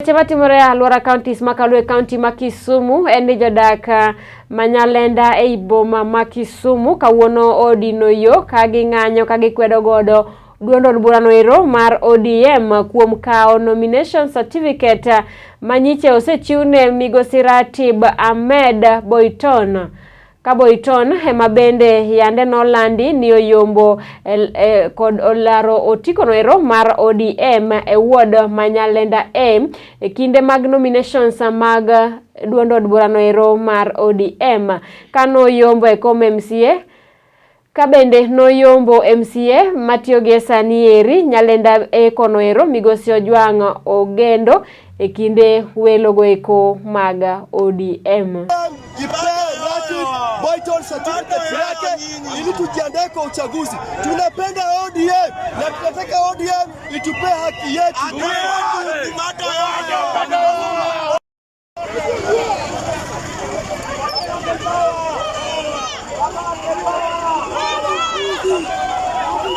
Weche matimore e alwora counties makalo e county ma Kisumu en ni jodak ma Nyalenda ei boma ma Kisumu kawuono odino yo ka ging'anyo ka gikwedo godo duond od burano ero mar ODM kuom kawo nomination certificate manyiche osechiwne migosi Ratib Ahmed Boiton. Ka Boiton ema bende yande nolandi ni oyombo kod olaro otiko noero mar ODM e ward ma Nyalenda A e kinde mag nominations mag duond od bura noero mar ODM. Kanoyombo e kom MCA ka bende noyombo MCA matiyo gi sani eri Nyalenda A kono ero migosi Ojwang' Ogendo e kinde welogo eko mag ODM. Boyton certificate yake ili tujiandae kwa uchaguzi. Tunapenda ODM na tunataka ODM itupe haki yetu.